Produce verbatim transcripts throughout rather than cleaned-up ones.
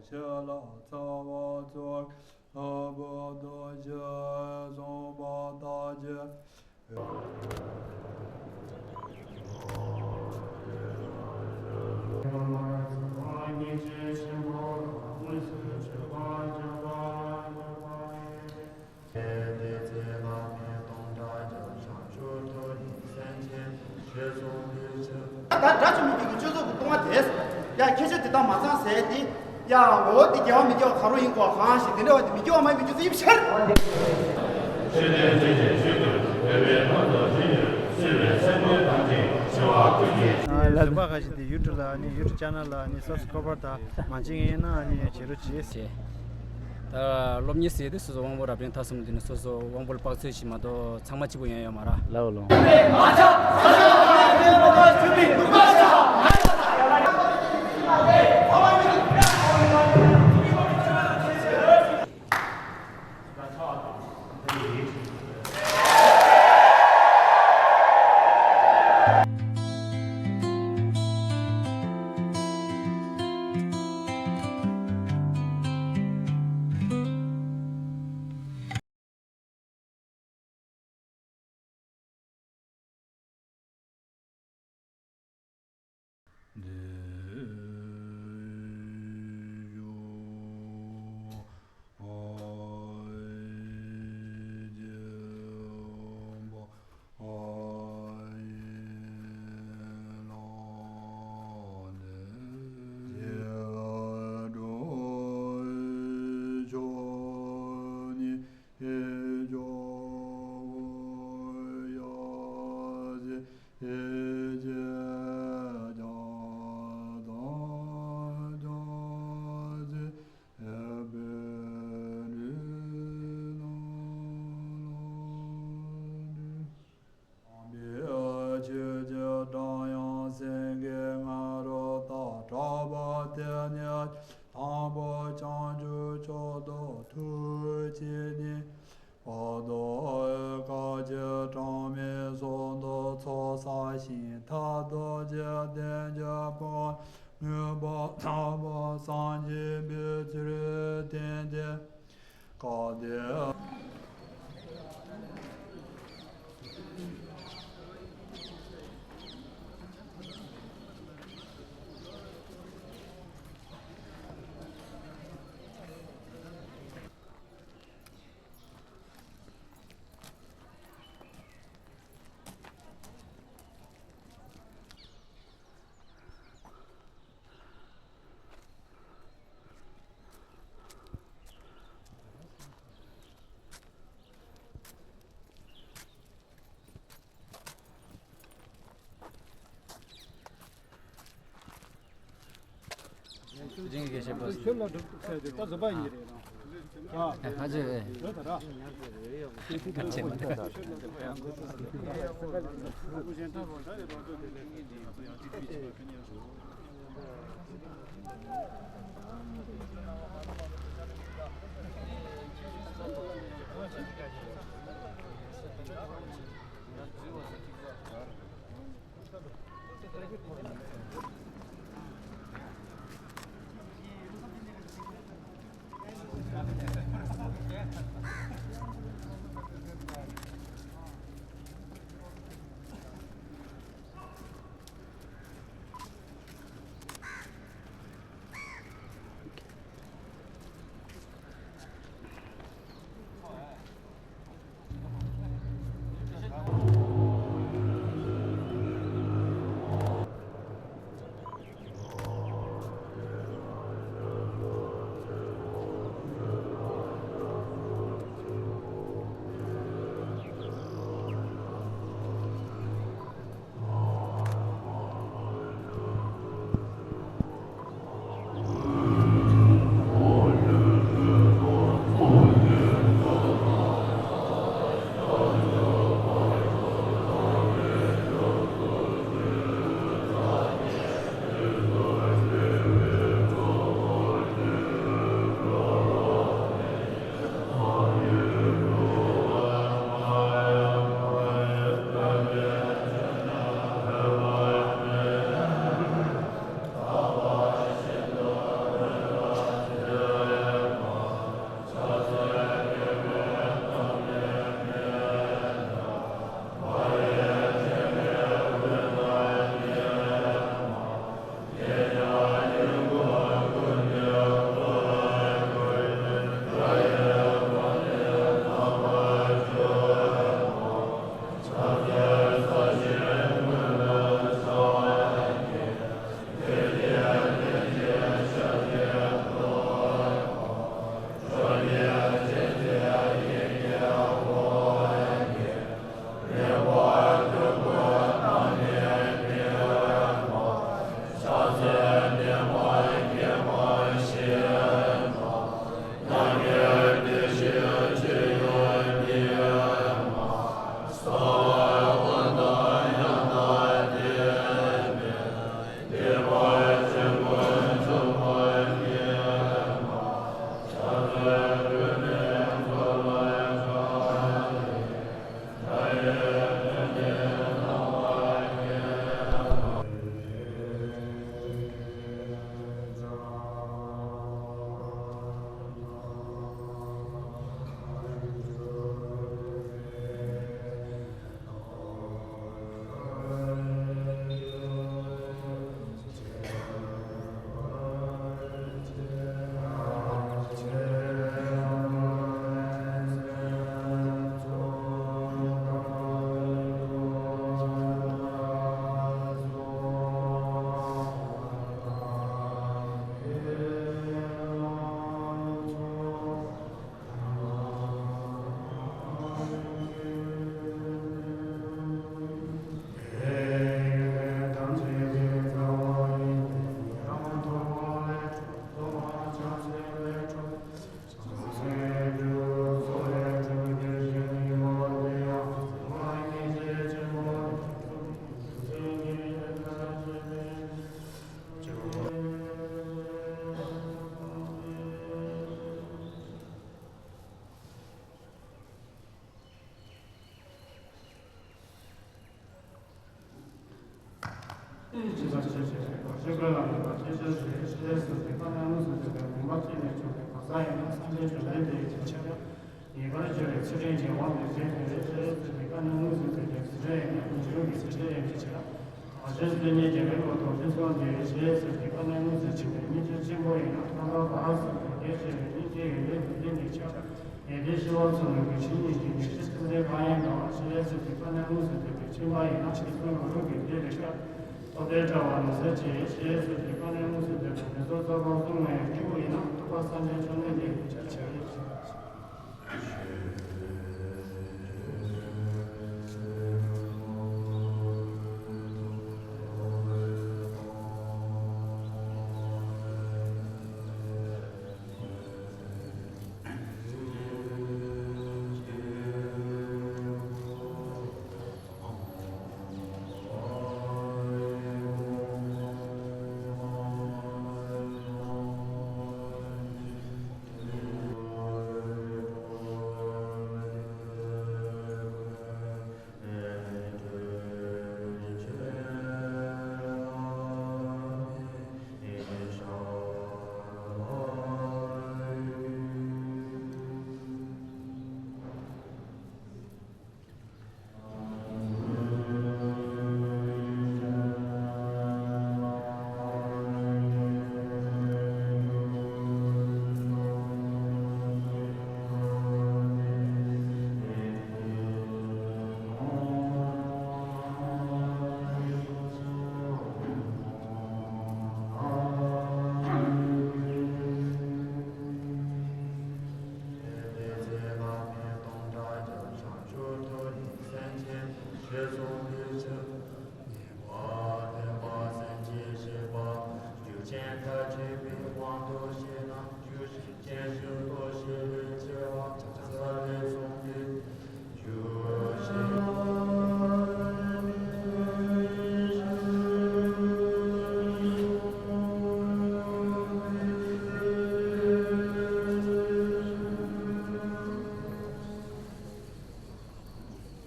ཆོས་ལ་ཚ་བ་ཚོགས། ལྷག་པར་དུ་ཞི་བའི་གསུངས་པ་ལྟར་གྱི། ད་དགྲ་བཅོམ་པའི་གི་སྤྱོད་ཚུལ་གྱི་ལྟུང་བ་དེ། ཡ་ཁྱེད་ཆོས་དེ་དག་མ་ཚང་ཟེར་ཏེ། ཡ་འོ་དེ་དགེ་བ་མི་དགེ་བ་ག་རུ་ཡིན་གོ་གང་ཞིག་དེ་འདྲ་བ་དེ་མི་དགེ་བ་མ་ཡིན་མི་དགེ་ཚུལ་ཡིན་ཕྱིར། ཆོས་ལྡན་ཆོས་ཅན་ཆོས་ཀུན་འོད་པའི་ལམ་དུ་ཐིམ་གྱུར། བསིལ་བའི་སེམས་ཀུན་དྭངས་ཤིང་ཞི་བ་ཀུན་གྱི། ལ་ལ་ཁ་ཤས་དེ་ཡུ་ཊུབ་ལ་ནི་ཡུ་ཊུབ་ཆེ་ནལ་ལ་ནི་སབ་སི་ཀ་རའིབ་དང་མ་བྱེད་མཁན་ཡིན་ན་ནི་བྱེད་རོགས་གྱིས། ད་སློབ་གཉེར་ཟེར་དུས་སོ་སོ་དབང་པོ་རབ་བརྟན་ཐ་གསུམ་འདི་ནི་སོ་སོ་དབང་པོ་ལ་དཔག་ཚོད་ཞིག་མ་གཏོགས་ཚང་མ་གཅིག་པུ་ཡོང་ཡོད་མ་རེད། ལའོ་ལོ། དམ་པའི་ཆོས་ཀྱི་སྒྲ་དབྱངས་སེང་གེ་ལྔ་རུ་དག་གྲགས་པ་དེ་ཉིད་དང་པོ་བྱང་ཆུབ་མཆོག་ཏུ་ཐུགས་བསྐྱེད་ནས། བར་དུ་བཀའ་བརྒྱད་གྲངས་མེད་གསུམ་དུ་ཚོགས་བསགས་ཤིང་མཐར་ཐུག་རྗེས་དོན་གྱི་དཔུང་མངོན་པར་རྫོགས་པར་སངས་རྒྱས་པའི་ཚུལ་བསྟན་ཏེ། སྐབས་དེར། རིང་གི་བཤད་པ། ཁྱོད་ལ་སྒྲུབ་ཐུབ་ཟེར་ཏེ་ད་བཟོད་པ་ཡིན་གྱི་རེད་ན། ཨ་ཨ་ཅེ་ཨེ། བཟོད་ད་ར། ཨ་ཅེ་མ། ཇི་ལྟར་ཞེས་བྱ་བའི་སྒོ་ཤེས་ཀུན་ལ་མོས་པ་ཅི་ཕྱིར་ཞེས་ཞེས་ཟེར་ཏེ། དཀའ་གནད་མངོན་སུམ་དུ་བྱ་བའི་མུན་པ་ཅི་ནས་བྱུང་བའི་གང་ཟག་ཡིན་ན་སངས་རྒྱས་བཅོམ་ལྡན་འདས་ཀྱི་ཆོས་ཉིད་པར་བརྗོད་པའི་ཚུལ་ཁྲིམས་ཀྱི་དབང་དུ་བྱས་ཏེ་ཞེས་ཟེར་ཏེ། དཀའ་གནད་མངོན་སུམ་དུ་བྱ་བའི་ཚུལ་ཁྲིམས་ཡིན་ན་ཉིན་གུང་གི་ཚུལ་ཁྲིམས་ཡིན་པའི་ཕྱིར། གང་ཕྱིར་སྟོན་ཉིད་རྒྱལ་བའི་སྐུ་མདོག་ཅན་གསུམ་དེ་ཞེས་ཟེར་ཏེ། དཀའ་གནད་མངོན་སུམ་བྱེད་པའི་སྙིང་རྗེ་ཆེན་པོ་ཡིན་ན་ཐོག་མཐའ་བར་གསུམ་དུ་རྒྱས་ཆེ་བའི་སྙིང་རྗེའི་ཡོན་ཏན་དུ་བསྟན་པའི་ཕྱིར། ཡོན་ཏན་ཤེས་པ་ཚོ་ནང་གི་ཆོས་ཉིད་ཀྱི་ངེས་ཤེས་ཐུགས་འཛིན་གང་ཡིན་དང་ཞེས་ཟེར་ཏེ། དཀའ་གནད་མངོན་སུམ་བྱེད་པའི་ཁྱིམ་པ་ཡིན་ན་ཤེས་ཚོལ་མ་ལུས་པའི་རྒྱུད་ལས་སྐབས་ཐོབ་པའི་དཔྲལ་བ་ནི་ཟད་ཅེས་ཞེས་ཟེར་ཏེ། དཀའ་གནད་མངོན་སུམ་བྱེད་པའི་ངེས་ཚོལ་རྩོད་པ་གསུམ་མེད་སྐྱེས་བུ་ཡིན་ན་ཐུབ་པ་སངས་རྒྱས་བཅོམ་ལྡན་འདས་ཀྱི་ཕྱིར་ཞེས། གང་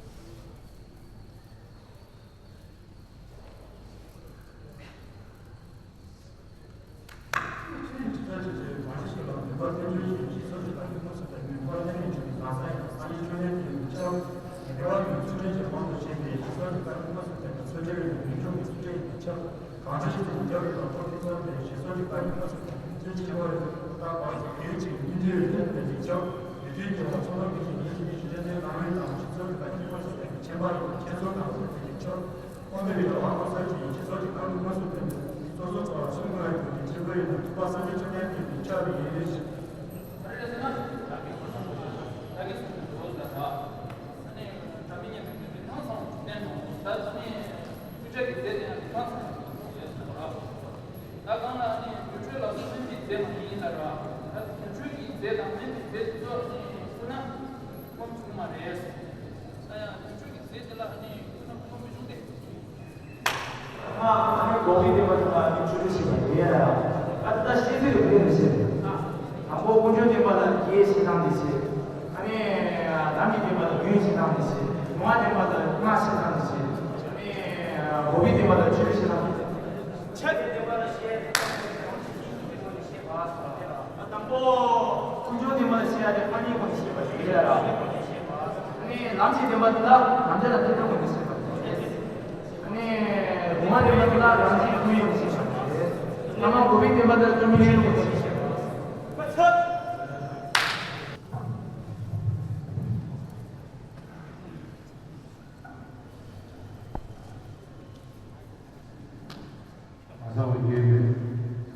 ཅི་ཞིག་ཏུ་རྒྱབ་ཡོད་པ་ཐོབ་པའི་ཚུལ་དེ་ཞེས་སོགས་ཀྱི་བཀའ་ཉོན་མ་ཚུགས་པའི་ཚུལ་ཁྲིམས་ཀྱི་ཕྱིར། གང་ཅི་ཞིག་ཏུ་རྒྱབ་ཡོད་པ་ཐོབ་པའི་ཚུལ་དེ་ཞེས་སོགས་ཀྱི་བཀའ་ཉོན་མ་ཚུགས་པའི་ཚུལ་ཆེན་པོ་རེ་བཏགས་པ་ཡིན་གཅིག་ཉིད་དུ་ཡོད་པའི་ཕྱིར། ཡུལ་དུས་ཀྱི་བ་ཚོགས་རྣམས་ཀྱི་ཞིང་ཉིད་ཀྱི་ཞིང་ཆེན་ཏེ་ནང་མི་དང་ཞེས་སོགས་ཀྱི་བཀའ་ཉོན་མ་ཚུགས་པའི་ཁྱད་པར་ཡོད་པའི་ཁྱད་ཚོགས་དང་ཚུལ་དེ་ཡི་ཕྱིར། དབང་པོའི་རིགས་ལ་དབང་པོ་གསལ་བྱེད་ཡིན་ཞེས་སོགས་ཀྱི་བཀའ་ཉོན་མ་ཚུགས་པའི་ཚུལ་སོགས་ཚོགས་ལ་ཚུལ་དངོས་ཡོད་ཀྱི་ཆེན་པོ་ཡིན་ན་ཐུབ་པ་སངས་རྒྱས་བཅོམ་ལྡན་འདས་ཀྱི་ཕྱག་ཏུ་ཡིན། ད་གང་ལ་ནི་རྒྱུ་འཕྲོད་ལ་སོགས་སེམས་ཀྱི་རྫས་དེ་ཡང་གང་ཚང་ཡོད་ཟེར་བ། ད་གང་ལ་ནི་རྒྱུ་འཕྲོད་ལ་སོགས་སེམས་ཀྱི་རྫས་མ་ཡིན་ལ་ར། ད་རྒྱུ་འཕྲོད་ཀྱི་རྫས་དང་མིན་པའི་རྫས་དེ་ཚོ་ནི་ཁོ་ན་ཁོམ་བྱུང་མ་རེད། ད་ཡང་རྒྱུ་འཕྲོད་ཀྱི་རྫས་དེ་ལ་ནི་ཁོ་ན་ཁོམ་མི་བྱུང་སྟེ། ཨ་ནི་འགོག་པའི་བདེན་པ་དེ་ལ་ནི་ཆོས་ཅན་ཞེས་པ་རེད་ཡ། ཨ་ད་ཤེས་ཚོད་རེད་ཟེར། དང་པོ་ཀུན་འབྱུང་བདེན་པ་ལ་སྐྱེ་ཞེས་དང་ནི་ཞེས། ཨ་ནི་ལམ་གྱི་བདེན་པ་ལ་ཡུལ་ཞེས་དང་ནི་ཞེས། མྱོང་བ་བདེན་པ་ལ་སྔ་ཞེས་དང་ནི་ཞེས། ཨ་ནི་འགོག་པའི་བདེན་པ་ལ་ཆོས་ཅན་ཞེས་དང་ནི་ཞེས། ཆ་དེ་བདེན་པ་ལ་ཞེས། དང་པོ་ཀུན་འབྱུང་བདེན་པ་ལ་ཞེས་ཡ་དེ་ཐ་སྙད་ཀུན་ནས་ཤེས་པ་ཞིག་རེད་ཡ། ཨ་ནི་ལམ་གྱི་བདེན་པ་དེ་ལ་ནམ་མཁའ་དང་མཐུན་ཕྱོགས་ཀུན་ནས་ཤེས་པ་ཞིག་རེད། ཨ་ནི་སྒོ་ལྔ་བདེན་པ་དེ་ལ་རང་བཞིན་ཀུན་ཡོད་ནས་ཤེས་པ་ཞིག་རེད། ཐ་མ་འགོག་པའི་བདེན་པ་དེ་ལ་སྟོང་ཉིད་ཀུན་ནས་ཤེས་པ་ཞིག་རེད། མ་བཟང་བ་རྒྱས་པས།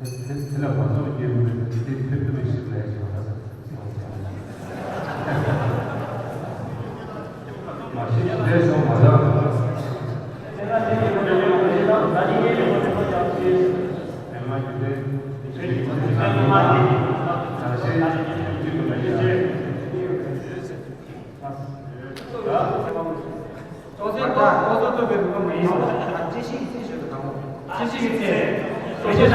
དེ་དེ་ལ་མ་བཟང་བ་རྒྱས་པས་དེ་ཐེབས་ཐུབ་པའི་ཕྱིར་ལས་སོ། མ་ཤེས་ལས་སོ་མ་བཟང་། ལྟོ་ཚན་ལྟོ་ལྟོ་ཚན་ལྟོ་བའི་རིགས་པ་མ་ཡིན་པ། སྤྱི་བཤད་ཀྱི་ཚེ་ཞེས་པ་དང་པོ། སྤྱི་བཤད་ཀྱི་ཚེ། ལྟོ་ཚན་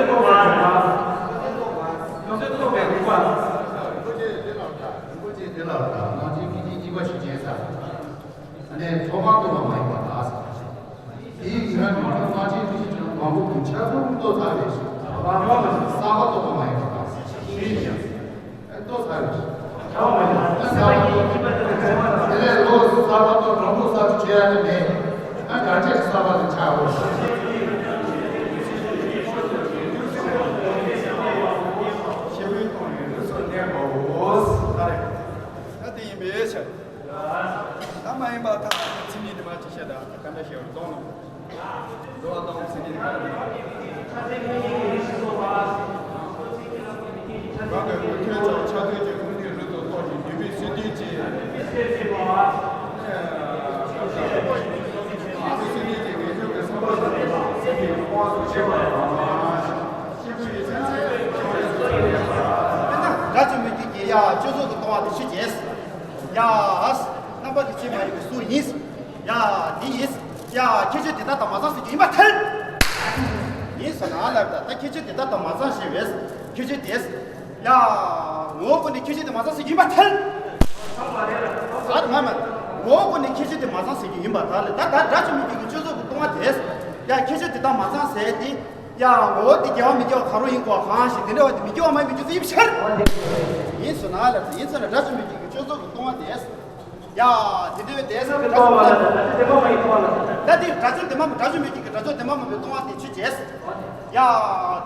ལྟོ་བའི་རིགས་པ། ལྟོ་ཚན་ལྟོ་བའི་རིགས་པ། ལྟོ་ཚན་ལྟོ་བའི་རིགས་པ། རིན་པོ་ཆེ་དེ་ལ་ལྟ། རིན་པོ་ཆེ་དེ་ལ་ལྟ། ནང་བཞིན་སྐད་ཅིག་གཅིག་པ་ཞིག་ཅན་ས། ཨ་ནི་ཐོག་མར་ལྟོ་བ་མ་ཡིན་པ་དག་ས། དེའི་ངོས་ནས་ ཏོག་ཙམ་རེད། རང་དབང་མ་ཟེར་གསར་པ་ཏོག་ཙམ་མ་ཡིན་པ་དང་ཤེས་ཀྱང་ཨེ་ཏོག་ཙམ་རེད། རང་དབང་མ་ཡིན་པ་གསར་པ་ཏོག་ཙམ་དེ་ལས་ལོ་གསར་པ་ཏོག་འགྲོ་འགྲོ་གསར་པ་བྱེད་ཡ་ནི་མེད། ཨ་ག་ཅེས་གསར་པ་ལ་ཆགས་འོ། ཤེས་བུའི་གཏོང་ཡོད་རུ་སོ་གནས་པའོ། ད་རེད། ད་དེ་ཡིན་པའི་ཕྱིར། ད་མ་ཡིན་པ་ཐ་མཚན་ཉིད་དུ་མ་ཅི་བཤད་ད་ག་འདྲ་བཤད་རུ་གཏོང་ནོ། འགྲོ་བ་དང་ཚེ་འདི་གང་གི་ཆ་ཚད་ངེས་ཤེས་ཀྱི་རིགས་སུ་གསོ་བ། གང་གི་དགོས་ཐོས་ཆོག་ཆ་ཐོས་ཀྱི་ཁུངས་ཐོས་རུ་དུ་གཏོགས་ཀྱི་འདུས་པའི་སྲིད་དུས་ཀྱི། འདུས་པའི་སྲིད་དུས་པ། འདུས་པའི་སྲིད་དུས་ཀྱི་ངེས་ཐོས་ཀྱི་བསམ་པ་ཟིན་པའི་སྲིད་དུས་ཀྱི་སྤོང་བ་སོགས་བྱེད་པ་དང་། སྐྱེས་བུ་ཡི་སེམས་ཅན་ཡོངས་སུ་གསོ་བའི་དཔེར་ན་དགྲ་བཅོམ་པའི་རྒྱུད་ཀྱི་ཡ་སྤྱོད་ཚུལ་དུ་གཏོང་བ་དེ་ཆོས་ཅན། ཡ། རྣམ་པ་གི་ཆོས་མ་ཡིན་པའི་གཟུགས་ཡིན། ཡ། འདི་ཡིན། ཡ། ཁྱད་ཆོས་དེ་དག་དང་མ་ཚང་ཟེར་རྒྱུ་ཡིན་པར་ཐལ། ཡིན་ཟེར་ན་ལབ་ད་ད་ཁྱད་ཆོས་དེ་དག་དང་མ་ཚང་ཞེས་པས་ཁྱད་ཆོས་དེས། ཡ། ངོ་བོ་ཀུན་ནས་ཁྱད་ཆོས་དེ་མ་ཚང་ཟེར་རྒྱུ་ཡིན་པར་ཐལ། ཨ་མ་མ། ངོ་བོ་ཀུན་ནས་ཁྱད་ཆོས་དེ་མ་ཚང་ཟེར་རྒྱུ་ཡིན་པར་ཐལ། ད་ད་དགྲ་བཅོམ་པའི་རྒྱུད་ཀྱི་སྤྱོད་ཚུལ་གྱི་ལྟུང་བ་དེས། ཡ། ཁྱད་ཆོས་དེ་དག་མ་ཚང་ཟེར་ཏེ། ཡ། ངོ་བོ་དེ་སྐྱེ་བ་མི་སྐྱེ་བ་གང་རུང་ཡིན་དགོས་གང་ཞིག་དེ་འདྲ་བ་དེ་མི་སྐྱེ་བ་མ་ཡིན་པའི་རྒྱུ་མཚན་ཡིན་པའི་ཕྱིར། ཡིན་ཟེར་ན་ལབ་ཡིན་ཟེར་ན་དགྲ་བཅོམ་པའི་རྒྱུད་ཀྱི་སྤྱོད་ཚུལ་གྱི་ལྟུང་བ་དེས། ཡ། དེ་འདྲ་བའི་དེས་ཟེར་ན་དགྲ་བཅོམ་པ་ལ་ད་དེ་དེ་མ་མ་ཡིན་ལྟུང་བ་ལ། ད་དེ་དགྲ་བཅོམ་དེ་མ་མ་དགྲ་བཅོམ་པའི་རྒྱུད་ཀྱི་དགྲ་བཅོམ་དེ་མ་མ་མའི་ལྟུང་བ་དེ་ཆོས་ཅན། ཡ།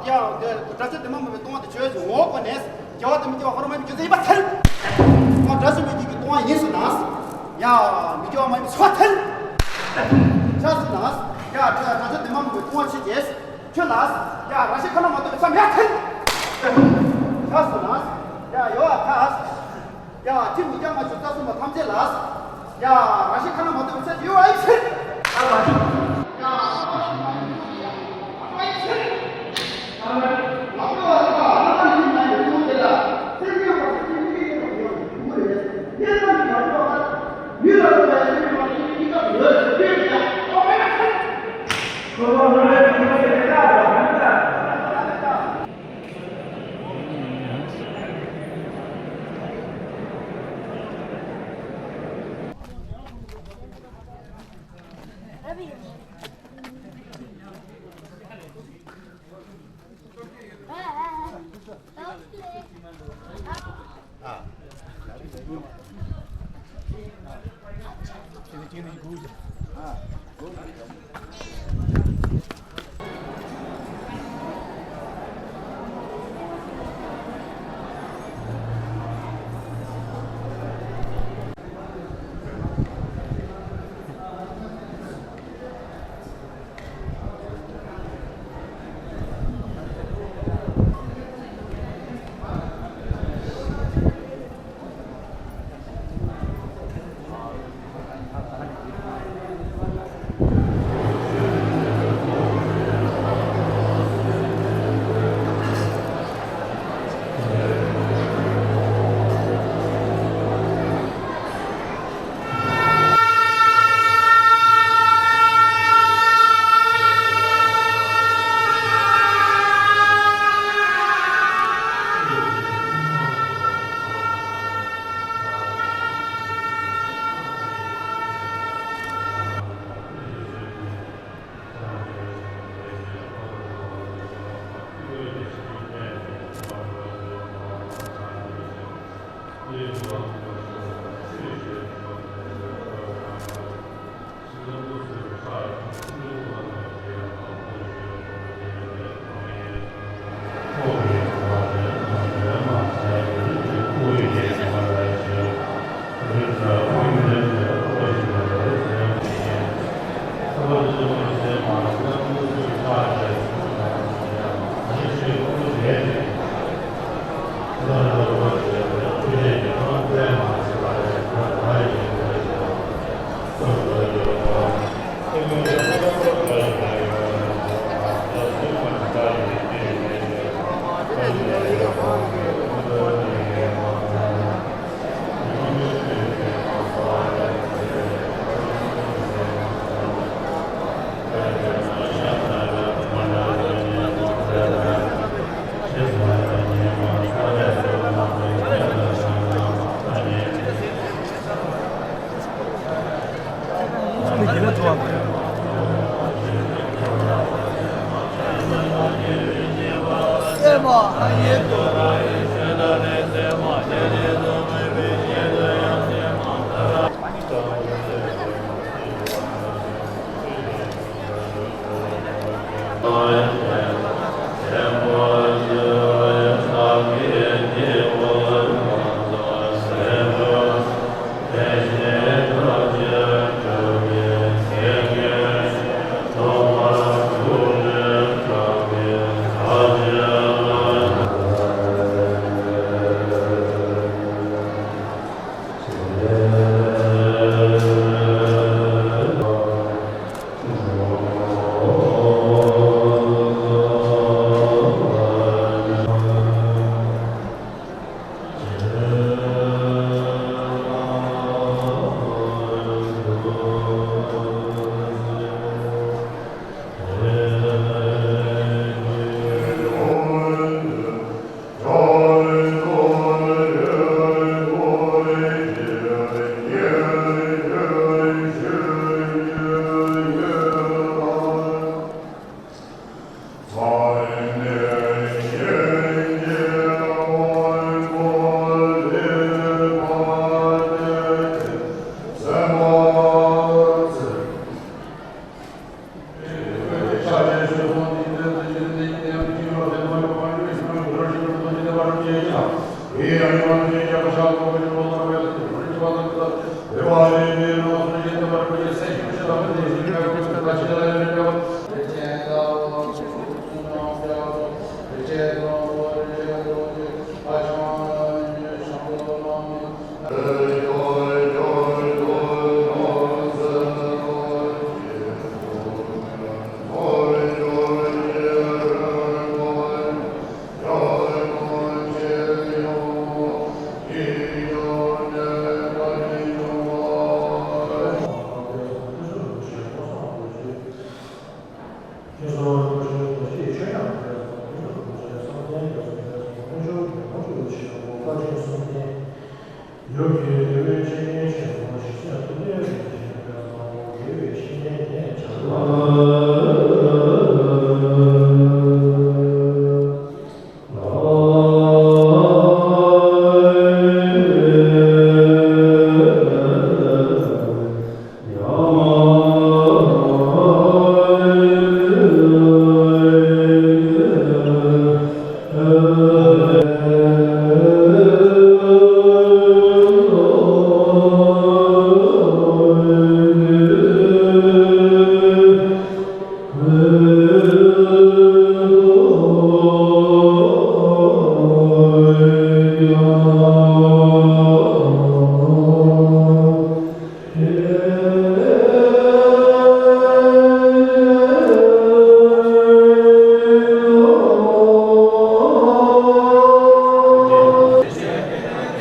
ཡ། དེ་དགྲ་བཅོམ་དེ་མ་མ་མའི་ལྟུང་བ་དེ་ཆོས་ཅན་ངོ་བོ་ནས་སྐྱེ་བ་དེ་མི་སྐྱེ་བ་གང་རུང་མ་ཡིན་པའི་རྒྱུ་མཚན་ཡིན་པར་ཐལ། ང་དགྲ་བཅོམ་པའི་རྒྱུད་ཀྱི་ལྟུང་བ་ཡིན་ཟེར་ན། ཡ། མི་སྐྱེ་བ་མ་ཡིན་པའི་ཕྱིར་ཐལ། ཆ་ཟེར་ན། ཡ། དགྲ་བཅོམ་དེ་མ་མ་མའི་ལྟུང་བ་ཆོས་ཅན། ཁྱོད་ལ། ཡ། རང་བཞིན་ཁ་ན་མ་ཐོ་བའི་མཚམས་ཡ་ཐལ། ཁ་སོ་ན། ཡ། ཡོ་བ་ཁ། ཡ། ཁྱིམ་མི་རྐྱང་མ་ཞུ་རྩ་གསུམ་པ་ཐམས་ཅད་ལ། ཡ། རང་བཞིན་ཁ་ན་མ་ཐོ་བའི་མཚམས་ཡོ་བ་ཨི་ཕྱིར། ཨ་མ་ཐུ། ཡ། ཨ་མ་ཐུ་ཡ། ཨ་མ་ཨི་ཕྱིར། ཨ་མ་ཐུ། ང་ཚོ་བ་ཁ་ཨ་མ་ཐུ་ཡ་ཡོད་ཚུལ་དེ་ལ། སེམས་ཡོད་པ་སེམས་ཡོད་པ་ཡོད་པ་ཡོད་པ་རེད། དེ་ཙམ་གྱིས་ང་ཚོ་བ་ཁ། མི་ལ་སོགས་པའི་སེམས་ཡོད་པ་སེམས་ཡོད་པ་ཡོད་པ་ཡོད་པ་ཡོད་པ།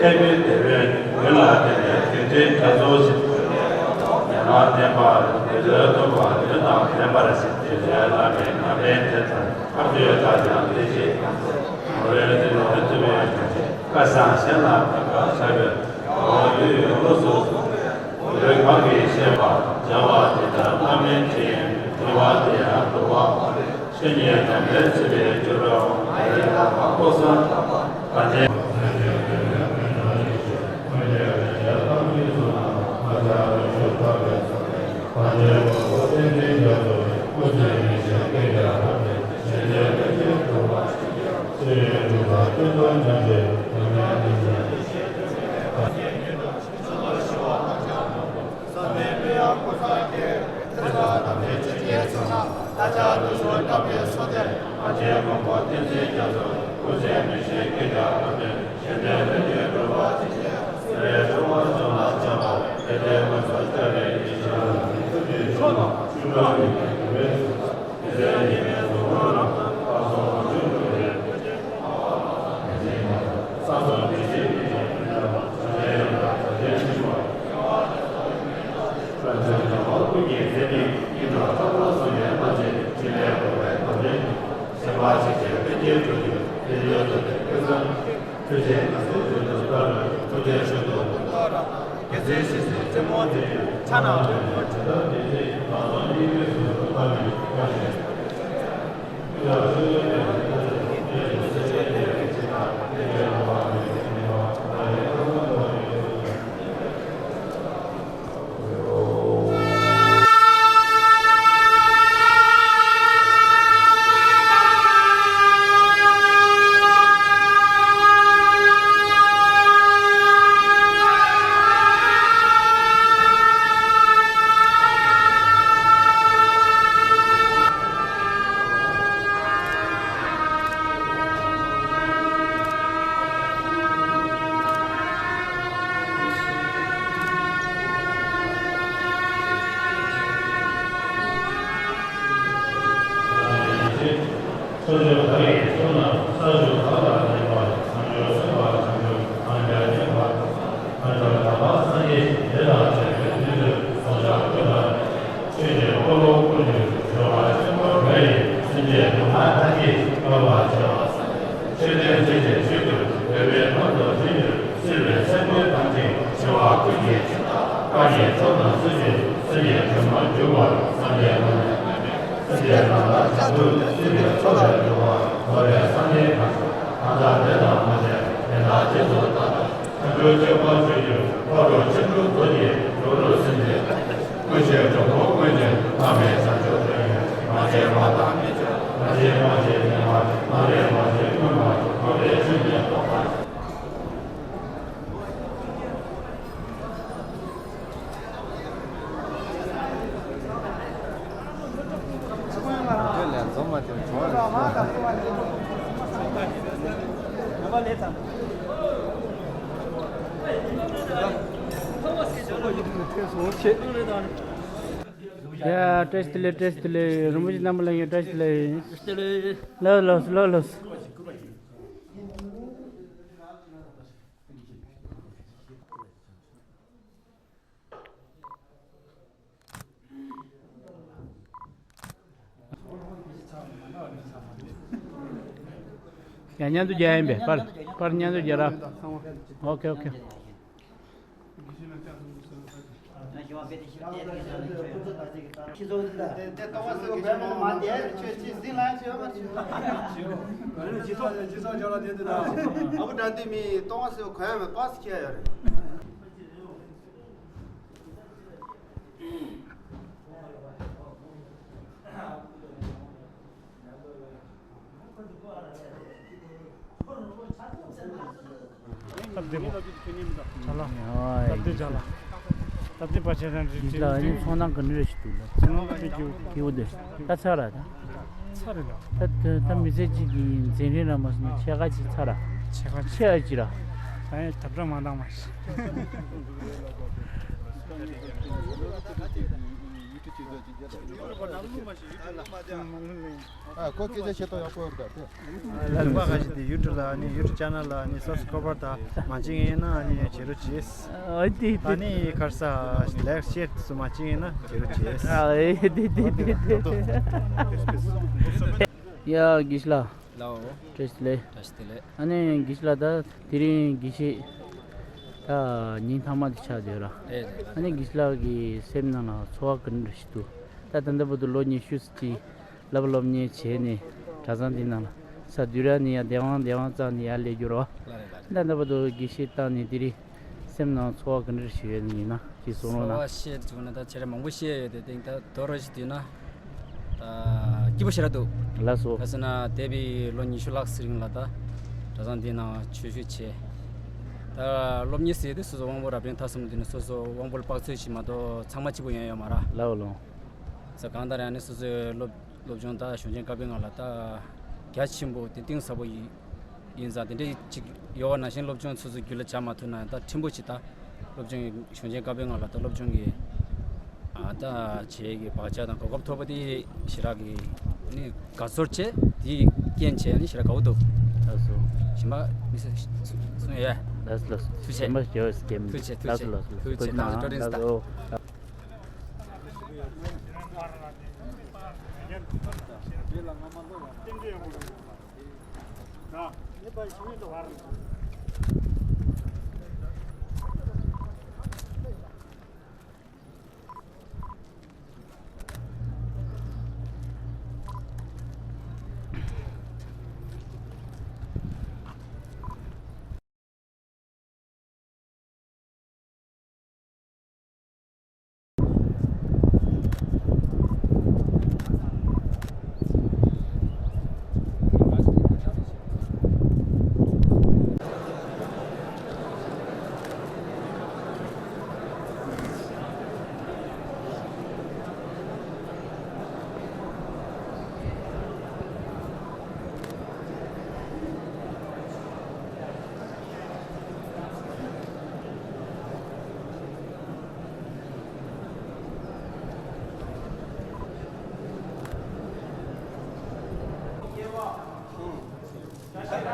མཁས་པའི་བདེ་བས་ལུས་ལ་བརྟེན་པའི་དེ་འདྲའི་དགྲ་ཚོགས་ཤིག་ཡང་ན་བརྟན་པ་དེ་ལས་ཐོབ་པ་ལུས་དང་ལྡན་པར་བྱེད། དེ་ལས་བླ་མའི་ནང་པའི་དེ་ལྟར་ཁ་ཚོད་ལྟར་ཡང་དེ་ཅིག་མོ་རའི་དེ་ལས་ཐུབ་པའི་ཀྱང་བཀའ་བཟང་གཞན་ལ་བཀའ་བཀའ་བྱ་བའི་འོ་ཡུལ་ཡུལ་ལོ་སོ་སོ་བོད་གང་གི་བཤད་པ་བྱ་བ་དེ་ལྟར་བླ་མའི་དྲིན་དྲི་བ་དེ་ཡང་འགྲོ་བ་མ་རེད། ཆོས་ཉིད་དམ་པའི་ཚུལ་ལས་སྦྱོར་བའོ། ཨ་ཡེ་ལ་བ་ཀོ་ས་ག་ཉེ། བསམ་པའི་དཔེ་ཡང་ཀུན་བཟང་སྟེ། ཚེ་ས་དམ་པའི་ཆུ་སྐྱེས་ཚོགས་ལ། ད་ཆ་དུ་ཞོ་བཀྲ་བའི་སོ་ཐེར། ཨ་ཅེ་མགོན་པོ་བསྟན་འཛིན་རྒྱ་མཚོ། སྐུ་ཚེ་མི་ཤིགས་སྐྱེ་རྒྱ་བོད་དོན། གཞན་དོན་ལ་འགྱུར་འགྲོ་བ་ཅི་བྱེད། སེ་རའི་ཆུ་བོ་ལྗོངས་ལ་འབྱམས་པ། དེ་ལྟའི་མགོན་མཚོ་སྐྱ་བའི་ཡིད་བཞིན་ལ། ཐུགས་རྗེ་ཆེ། ཤུགས་དྲག་ཡིད་ཀྱི་དུ་བའི་ཚུལ། མི་ཟད་ཉི་མའི་གཟུགས་སྔོན་རབ་ཏུ། བསྐལ་གསུམ་དབང་ཕྱུག་ཀུན་གྱི་ ཆོས་ཀྱི་འཁོར་ལོ་བསྐོར་ནས་འབྱོར་བ་ཆེན་པོ་འགའ་ཡིས་སེམས་ཅན་ཕ་མ་ཐམས་ཅད་སྐྱོབ་པར་བྱེད་པ། ཆོས་ལྡན་སེམས་ཅན་ཆོས་ཀྱི་འདོད་པའི་ལམ་དུ་ཐིམ་ནས་སྲིད་པའི་སེམས་ཅན་ཐམས་ཅད་འཆི་བ་ཀུན་གྱི་འཆི་བདག་བཀའ་ཉན་ཆོས་དང་སྲིད་པའི་སེམས་ཅན་དྲི་མ་འཇུག་པར་སངས་རྒྱས་ལ་སེམས་ཅན་རྣམས་ལ་བྱང་ཆུབ་སྲིད་པའི་འཚོ་བའི་འགྲོ་བ་བསྔོ་བའི་སངས་རྒྱས་གང་། གང་དག་དེ་དང་མ་འདྲེས་དེ་དག་རྗེས་སུ་བདག་ཐར། ཐར་འགྱུར་ཆོས་འཁོར་ཆོས་ཀྱི་འཁོར་ལོ་ཆེན་པོའི་མདོ་ནི་འགྲོ་དྲུག་སེམས་ཅན། ཀུན་ཤེས་འགྲོ་ཀུན་ཀུན་ཀྱང་དམ་པའི་བྱང་ཆུབ་དོན་ཡོད། མ་སྐྱེས་པ་དང་མི་སྐྱེ་བ། མ་སྐྱེས་མ་སྐྱེས་མྱ་ངན་མ་རིག་མ་སྐྱེས་མ་སྐྱེས་ཀུན་མ་སྐྱེས་མ་སྐྱེས་ཆོས་ཉིད་རྟོགས་པ། ཡ། བཀྲ་ཤིས་བདེ་ལེགས། བཀྲ་ཤིས་བདེ་ལེགས། རིན་པོ་ཆེ་རྣམ་པ་ལྷན་རྒྱས་བཀྲ་ཤིས་བདེ་ལེགས། ལགས་ལགས་ལགས་ལགས། ཡ། མཉམ་དུ་རྒྱག་ཡིན་པས། པར་པར་མཉམ་དུ་རྒྱག་ར། ཨོ་ཁེ་ཨོ་ཁེ། སྟབས་བདེ་པོ། ཅ་ལག་སྟབས་བདེ་ཅ་ལག་སྟབས་བདེ་པ་བྱས་ན་རེད། ལ་ནི་ཚོང་ནང་ག་འདྲ་ཞིག་འདུག་ལ། ཚོང་ནང་སྤྲོད་རྒྱུ་སྐྱིད་པོ་འདུག་ད་ཚར་ར་ད། ཚར་རེད་ལ། ད་ད་ད་མི་ཚེ་གཅིག་གི་འཛིན་རིམ་ར་མ་སོང་ན་ཕྱེད་ཀ་གཅིག་ཚར་ར། ཕྱེད་ཀ་ཕྱེད་ཀ་གཅིག་ར། ད་ཡང་ད་བྲ་མ་འདང་མ་ཞིག་ཨ་ཁོ་སྐད་ཆ་བཤད་སྟངས་ཡག་པོ་ཡོད་པ་དེ། ལག་པ་ཁ་ཤས་དེ་ཡུ་ཊུབ་ལ་ནི་ཡུ་ཊུབ་ཆེ་ནལ་ལ་ནི་སབ་སི་ཀ་རའེབ་དང་མ་བྱེད་མཁན་ཡིན་ན་ནི་བྱེད་རོགས་བྱེད། ཨ་དེ་དེ། ཨ་ནི་ཁར་ས་ལའིཀ་ཤེར་སུ་མ་བྱེད་མཁན་ཡིན་ན་བྱེད་རོགས་བྱེད། ཨ་ཨེ་དེ་དེ་དེ་དེ། ཡ་དགེ་བཤེས་ལགས། ལའོ། བཀྲ་ཤིས་བདེ་ལེགས། བཀྲ་ཤིས་བདེ་ལེགས། ཨ་ནི་དགེ་བཤེས་ལགས་ད་དེ་རིང་དགེ་བཤེས་ད་ཉིན་མཐའ་མ་དེ་ཆགས་བསྡད་ར། ཨེ་རེད། ཨ་ནི་དགེ་བཤེས་ལགས་ཀྱི་སེམས་ནང་ལ་ཚོར་བ་ག་འདྲ་ཞིག་འདུག་ད་ད་ལྟ་བར་དུ་ལོ་ཉི་ཤུ་ཙམ་ཅིག་བསླབ་པ་སློབ་གཉེར་བྱས་ནས་གྲྭ་ཚང་འདི་ནང་ལ་ས་དུས་རབས་ནས་ཡང་སྡེ་དབང་སྡེ་དབང་བརྩམས་ནས་ཡར་སླེབས་རྒྱུ་རོ། ལ་རེད་ལ་རེད། ད་ལྟ་བར་དུ་དགེ་བཤེས་བཏང་ནས་དེ་རིང་སེམས་ནང་ཚོར་བ་ག་འདྲ་ཞིག་ཡོད་ནི་ཡིན་ན་ཅིག་གསུང་རོགས་གནང་། ཚོར་བ་བཤད་བྱུང་ན་ད་བྱེད་རེ་མང་པོ་བཤད་ཡོད་དེ་སྟེང་ད་དོ་རོ་ཞིག་བསྡུས་ན་ད་སྐྱིད་པོ་ཞེ་དྲག་འདུག་ལགས་སོ། ག་ཟེར་ན་འདས་པའི་ལོ་ཉི་ཤུ་ལྷག་ཙམ་རིང་ལ་ད་གྲྭ་ཚང་འདི་ནང་ཆོས་ཞུགས་བྱས། ད་སློབ་གཉེར་ཟེར་དུས་སོ་སོ་དབང་པོ་རབ་འབྲིང་ཐ་གསུམ་འདི་ནི་སོ་སོ་དབང་པོ་ལ་དཔག་ཚོད་ཅིག་མ་གཏོགས་ཚང་མ་གཅིག་པུ་ཡོང་ཡོད་མ་རེད། ལགས་ལགས། ས་གང་ལྟར་ཡང་ནི་སོ་སོའི་སློབ་སློབ་སྦྱོང་དང་གཞུང་ཆེན་བཀའ་པོད་ལྔ་ལ་ད་རྒྱ་ཆེན་པོ་དེ་གཏིང་ཟབ་པོ་ཡིན་ཡིན་ཙང་དེ་འདྲའི་ཅིག་ཡོད་པ་ནང་བཞིན་སློབ་སྦྱོང་ཚོ་ཚོ་རྒྱུད་ལ་སྦྱར་མ་ཐུབ་ན་ཡང་ད་ཕྲན་བུ་ཅིག་ད་སློབ་སྦྱོང་གི་གཞུང་ཆེན་བཀའ་པོད་ལྔ་ལ་ད་སློབ་སྦྱོང་གི་ཨ་ད་བྱེད་ཀྱི་བག་ཆགས་དང་གོ་སྐབས་ཐོབ་པ་དེ་ཞེ་དྲག་གི་ནི་དགའ་ཚོར་བྱས་དེའི་རྐྱེན་བྱས་ནི་ཞེ་དྲག་དགའ་བོ་འདུག་ལགས་སོ། གཞན་པ་མི་སེ་གསུང་ཡས། ལགས་སོ་ལགས་སོ། ཐུགས་རྗེ་ཆེ། གཞན་པ་ཞེ་བ་སྐྱེམ། ཐུགས་རྗེ་ཆེ། ལགས་སོ་ལགས་སོ། ཐུགས་རྗེ་ཆེ། ཐུགས་རྗེ་ཆེ། ཐུགས་རྗེ་ཆེ། ལགས་སོ།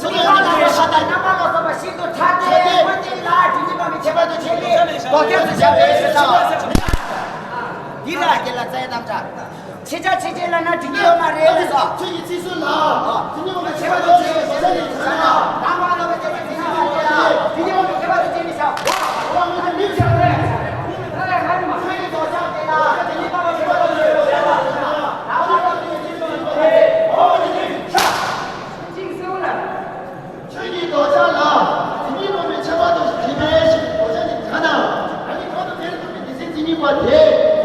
སུ་ལ་ཡང་མ་ཤ་དང་རྣམ་པ་ལ་སོགས་པ་ཤིན་ཏུ་ཕྲ་སྟེ། འོན་ཏེ་ལ་དེ་ཉིད་པ་མི་ཁྱད་པར་དུ་བྱས་ཏེ་ལྡོག་ཁྱབ་ཏུ་བྱ་བའི་ཕྱིར་དང་། འདི་ལ་དགེ་ལ་རྩ་ཡི་རྣམ་གྲངས། ཕྱི་ཆ་ཕྱི་ཆེ་ལ་ན་དྲི་ཉིད་ཡོད་མ་རེད་ལ་སོ། ཆོས་ཀྱི་ཚིག་སུ་ལ། དྲི་ཉིད་ཡོད་མ་ཁྱད་པར་དུ་བྱས་ཏེ་ལྡོག་ཁྱབ་ཏུ་བྱ་ན། རྣམ་པ་ལ་སོགས་པ་ཁྱད་པར་དུ་བྱས་ནས་བྱ་བ། དྲི་ཉིད་ཡོད་མ་ཁྱད་པར་དུ་བྱས་ནས་བྱ་བ། ཆོས་ཀྱི་ལྡོག་ཆ་ལ། དེ་ཉིད་སློབ་མའི་ཁྱད་པར་དུ་དེ་ཕན་ཞིང་ལྡོག་ཆ་ནི་བྱ་ན། ཨ་ནི་གང་དུ་དེར་སྟོན་པའི་སྡེ་ཚན་མཚན་ཉིད་པ་དེ།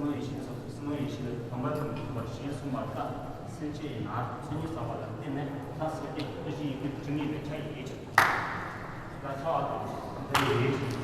སྲིན་མོ་ཡེ་ཤེས་ལ་སྡོམ་པ་དང་མཐུན་པར་ཞེས་གསུངས་པ་ལྟར། སེམས་ཅན་ཡི་ནང་ཚོགས་གཉིས་བསགས་པ་ལ་བརྟེན་ནས་ལྷ་སྲས་ཀྱི་བཀའ་བཞིན་ཡི་གེར་བཅུ་གཉིས་པའི་ཆ་ཡི་ཡིད་ཆེས། ལ་ཚ་བ་དང་མཐའ་ཡི་ཡིད་ཆེས།